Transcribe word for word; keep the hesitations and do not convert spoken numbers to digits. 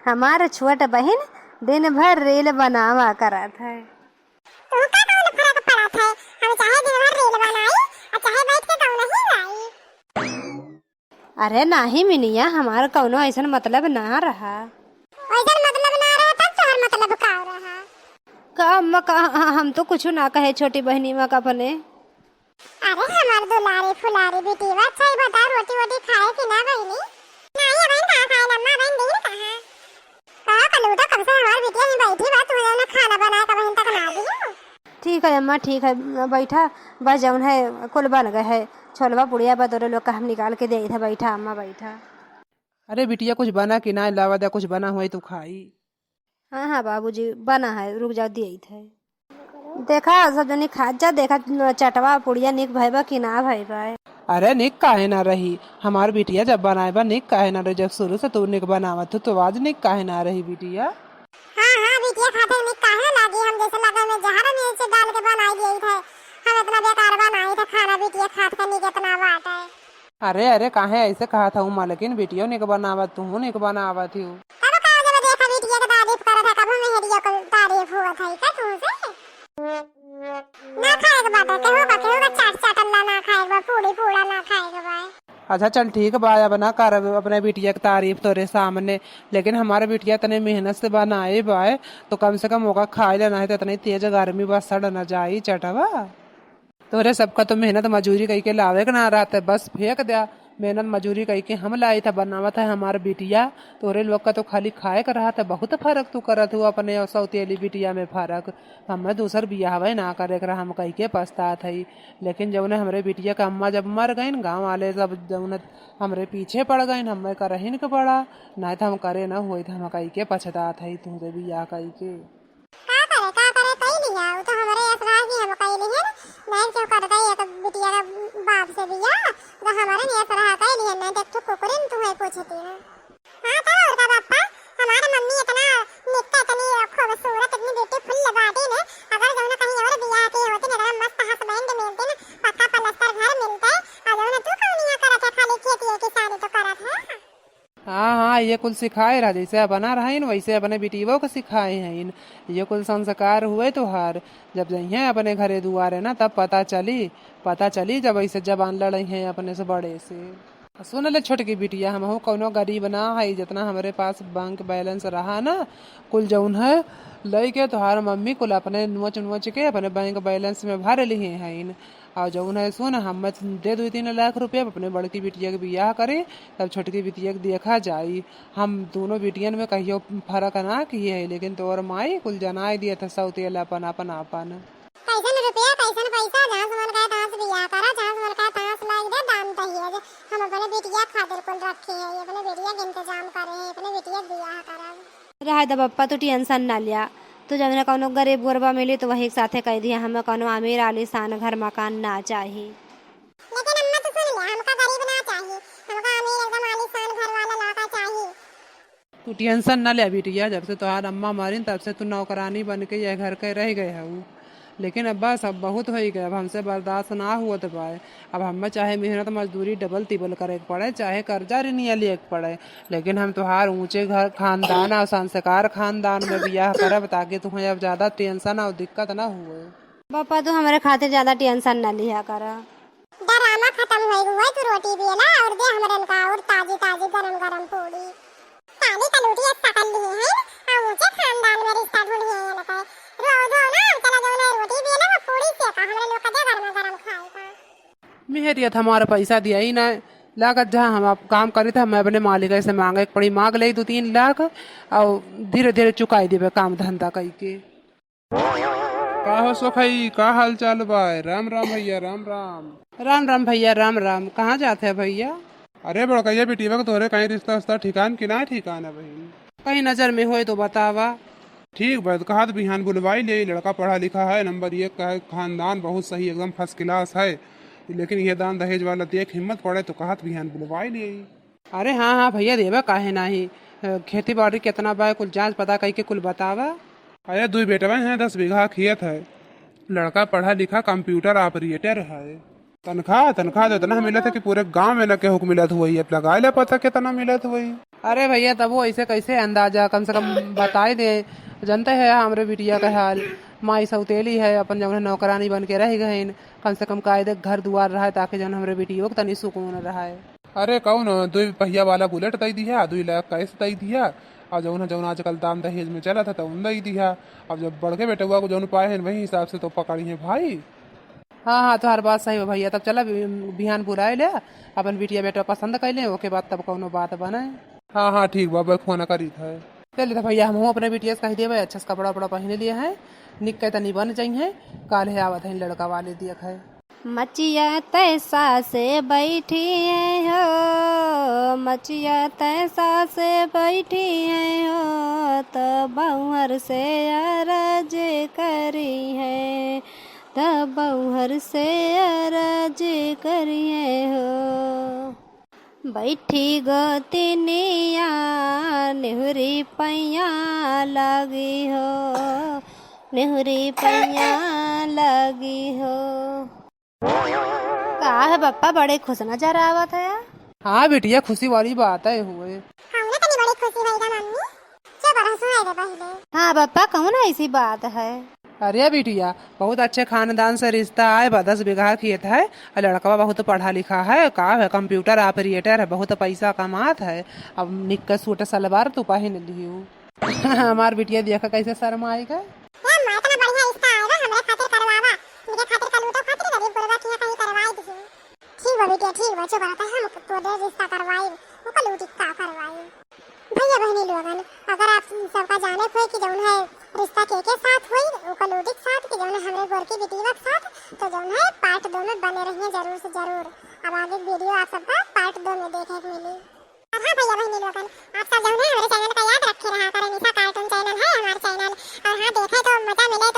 हमार छोट बहिन दिन भर reel बनावा करत है। तुमका कौन फर्क पड़त है? हम चाहे दिन भर reel बनाई और चाहे बैठ के गाना ही गाई। अरे नाही मिनिया, हमार कौनो ऐसन मतलब ना रहा। ऐसन मतलब ना रहा, तब तोहर मतलब का रहा? का अम्मा का, हम तो कुछ ना कहे छोटी बहिनी मा का अपने। अरे हमार दुलारी फुलारी बिटिया, अच्छा ही बताओ, रोटी वोटी खाए कि ना बहिनी? नाही बहिन, का खाए अम्मा, बहिन दिन कहाँ? का कलूटा, कब से हमार बिटिया ही बैठी बा, तू जौन खाना बनाए का बहिन तक ना दियो। ठीक है अम्मा, ठीक है, बैठा, बस जौन है कुल बन गए है, छोलवा पुड़िया बा तोरे लोग का हम निकाल के देइत है, बैठा अम्मा बैठा। अरे बिटिया, कुछ बना कि ना, लावा दे, कुछ बना होई तो खाई। हाँ हाँ बाबूजी, बना है, रुक जाओ, देइत है। देखा सब जनी खा जा, देखा चटवा पुड़िया निक भइबा कि ना भइबा। अरे निक काहे ना रही, हमार बिटिया जब बनाए बा निक काहे ना रही, जब शुरू से तू निक बनावत हो तो आज निक काहे ना रही बिटिया? हाँ हाँ बिटिया खाते निक काहे ना लागी, हम जैसे लगे में जहर में से डाल के बनाई दिए थे, हम इतना बेकार बनाई थे खाना बिटिया खात का निक इतना बात है। अरे अरे, काहे ऐसे कहत हऊ मालकिन, बिटियो निक बनावत, तू निक बनावत हऊ। तब का जब देखा बिटिया के तारीफ करत है, कबो मेहरिया के तारीफ हुआ था का तुमसे? ना खाए के बात है, केहू का, केहू का चाट चाटल्ला ना खाए के बा, पूड़ी पूड़ा ना खाए के बा। अच्छा चल ठीक बा, अब ना करब अपने बिटिया के तारीफ तोरे सामने, लेकिन हमारे बिटिया तने मेहनत से बनाए बा, तो कम से कम ओका खाए लेना है, तो इतनी तेज गर्मी बा, सड़ न जाई चटवा। तोरे सबका तो मेहनत मजूरी कइके लावे के ना रहत है, बस फेंक द्या। मेहनत मजूरी कइके हम लाइत है, बनावत है हमार बिटिया। तोरे लोग का तो खाली खाए के रहत है, बहुत फर्क तू करत हो अपने और सौतेली बिटिया में फर्क। हमें दूसर बियाहवे ना करे के रहा, हम कइके पछतात हई। लेकिन जौने हमरे बिटिया के अम्मा जब मर गइन, गाँव वाले सब जौने हमरे पीछे पड़ गइन, हमें करहिन के पड़ा, नाहीं तो हम करे ना होइत, हम कइके पछतात हई तुमसे बियाह कइके। का करे, का करे, कई लिया, उ तो हमरे असरा की हम कई लिहन, नहीं क्यों कर गई एक बिटिया के बाप से बिया, तो हमरे नहीं असरा कई लिहन, नहीं देख तू कुकुरिन तू है पूछती ना। हाँ, तो और का बापा, हमारे मम्मी इतना निक्का, इतनी खूबसूरत, इतनी beautiful बाटी ने, अगर जौन कहीं और बियाह के होती ना, इतना मस्त husband मिलते ना, पक्का पलस्तर घर मिलते, और जौन तू कौन यहाँ करत है, खाली खेती है, किसानी तो करत है। हाँ, हाँ, ये कुल सिखाए रहा, जैसे अपना रहीन, वैसे अपने बिटियों को सिखाए हईन। ये कुल संस्कार हुए तोहार। जब जइहें अपने घरे दुआरे ना, तब पता चली, पता चली, जब ऐसे जबान लड़इहें अपने से बड़े से। सुन ले छोटकी बिटिया, हमहू कौनो गरीब ना हई, जितना हमरे पास bank balance रहा ना, कुल जौन है, लइके तोहार मम्मी कुल अपने नोच नोच के अपने bank balance में भर लिहे हईन। और जौन है सुन, हम दे दुइ तीन लाख रुपया अपने बड़की बिटिया के बियाह करे, तब छोटकी बिटिया के देखा जाई। हम दोनों बिटियन में कहियो फर्क ना किए है, लेकिन तोर माई कुल जनाई दिए थे सौतेला अपन, अपन, अपन। कैसन रुपया, कैसन पैसा, जहाँ से मन कहे तहाँ से बियाह करा, जहाँ से मन कहे तहाँ से लाई दे, दान दहेज। हम अपने बिटिया खातिर कुल रखे है, अपने बिटिया के इंतजाम करे है, अपने बिटिया के बियाह करब। रहे द बप्पा, तू tension ना लिया। तू जौन है कौनो गरीब गुरबा मिली तो वही के साथे कह दिया, हमें कौनो अमीर आलीशान घर मकान ना चाही। लेकिन अम्मा तो सुन ले, हमका गरीब ना चाही, हमका अमीर एकदम आलीशान घर वाला लड़का चाही। तू tension ना ले बिटिया, जब से तोहार अम्मा मरिन तब से तू नौकरानी बन के यह घर के रह गए हऊ। लेकिन अब बस, अब बहुत होई गए, अब हमसे बर्दाश्त ना हुअत बाय। अब हमें चाहे मेहनत मजदूरी double तिबल करे के पड़े, चाहे कर्जा ऋणिया लिए के पड़े, लेकिन हम तोहार ऊंचे घर खानदान और संस्कार खानदान में बियाह करब, ताकि तुम्हें अब ज्यादा tension और दिक्कत ना हुए। पापा, तू हमरे खातिर ज्यादा tension ना लिया कर। डरामा खत्म होई गई, तू रोटी बेला और दे हमरन का और ताजी ताजी गरम गरम पूड़ी। काली कलूटी एक सकल लिए हैं, आ ऊंचे खानदान में रिश्ता ढूंढिए हैं लगे। रो दो ना, हम चला जाओ ना रोटी बेला, वो पूड़ी सेका, हमरे लोग का दे गरम गरम खाए का। मेहरिया तो हमारा पैसा दिया ही ना, लागत जहाँ हम आप काम करी था, हमें अपने मालिक से मांगे के पड़ी, मांग ले दो तीन लाख और धीरे धीरे चुकाई देबे काम धंधा कई के। का हो सोखई, का हाल चाल बा? राम राम भैया, राम राम। राम राम भैया, राम राम। कहाँ जात है भैया? अरे बड़कैया बिटिया के तोहरे कहीं रिश्ता उश्ता ठिकान कि ना ठिकान है बहिन? कहीं नजर में होए तो बतावा। ठीक बा, तो कहत बिहान बुलवाई ले, लड़का पढ़ा लिखा है, नंबर एक का है, खानदान बहुत सही, एकदम first class है, लेकिन ये दान दहेज वाला देख हिम्मत पड़े तो कहत बिहान बुलवाई ले। अरे हाँ, हाँ भैया, देबा काहे नाही। अ, खेती बाड़ी केतना बा, कुल जाँच पता कइके कुल बतावा। अरे, दुइ बेटवा हैं, दस बीघा खेत है। लड़का पढ़ा लिखा computer operator है। तनख्वाह, तनख्वाह तो इतना मिलत है कि पूरे गांव में न केहू के मिलत हुई। अब लगा ले पता कितना मिलत हुई। अरे भैया, तब वो ऐसे कैसे अंदाजा, कम से कम बताई दे। जानते हैं हमरे बिटिया का हाल, माई सौतेली है, अपन जौन है नौकरानी बन के रह गईन। कम से कम कायदे घर दुआर रहे, ताकि जौन हमरे बिटियों के तनी सुकून रहे। अरे कौन दुई पहिया वाला बुलेट दई दिया, दुई लाख कैश दई दिया, और जौन है, जौन आजकल दाम दहेज में चलत है, तौन दई दिया। अब जब बड़के बेटवा को जौन पाए हैं, वही हिसाब से तो पकड़ी है भाई। हाँ, हाँ, तोहार बात सही बा भैया। तब चला बि-, बिहान बुलाए ले, अपन बिटिया बेटवा पसंद कर ले, ओके बाद तब कौनो बात बने। हाँ, हाँ, ठीक बा, बस फोन करी था। चल तो भैया, हमहूँ अपने बिटिया से कह देबे, अच्छा से कपड़ा उपड़ा पहन लिए हैं, निक के तनी बन जाई हैं, काल है आवत हैं लड़का वाले दिया है। मचिया तैसा से बैठी है हो, मचिया तैसा से बैठी है हो, तो बउहर से अरज करी है, तो बउहर से अरज करी है हो। बैठी गोतिनिया निहुरी पैया लागी हो, निहुरी पैया लागी हो। का है बप्पा, बड़े खुश नजर आवत है? हाँ बिटिया, खुशी वाली बात है हुए। हमने तनी बड़ी खुशी भई गा मम्मी। चुप रह, सुनाई दे पहिले। हाँ बप्पा, कौन ऐसी बात है? अरे बिटिया, बहुत अच्छे खानदान से रिश्ता आए बा, दस बीघा खेत है, और लड़कवा बहुत पढ़ा लिखा है, का है, कंप्यूटर ऑपरेटर है, बहुत पैसा कमात है। अब निक्कर सूट सलवार तू पहन लियो। हमार बिटिया देखा कैसे शर्माई गए। ए अम्मा, इतना बढ़िया रिश्ता आए बा, हमरे खातिर करवावा, इनके खातिर कलूटे खातिर गरीब गुरबा के यहाँ कहीं करवाई दीजिए। ठीक बा बिटिया, ठीक बा, चुप रह, हम तोरे रिश्ता करवाई, ओकर लूटी का करवाई। भैया बहनी लोगन, अगर आप सबका जाने क होई कि जौन है रिश्ता के के साथ होई, ओकर लूटी के साथ कि जौन है हमरे गोरकी बिटिया के साथ, तो जौन है part दो में बने रहिए जरूर से जरूर। अब आगे video आप सबका part दो में देखे के मिली। अब हाँ भैया बहनी लोगन, आप सब जौन है हमरे channel का याद रखे रहा करें, निशा cartoon channel है हमार channel। और हाँ देखे तो मजा मिले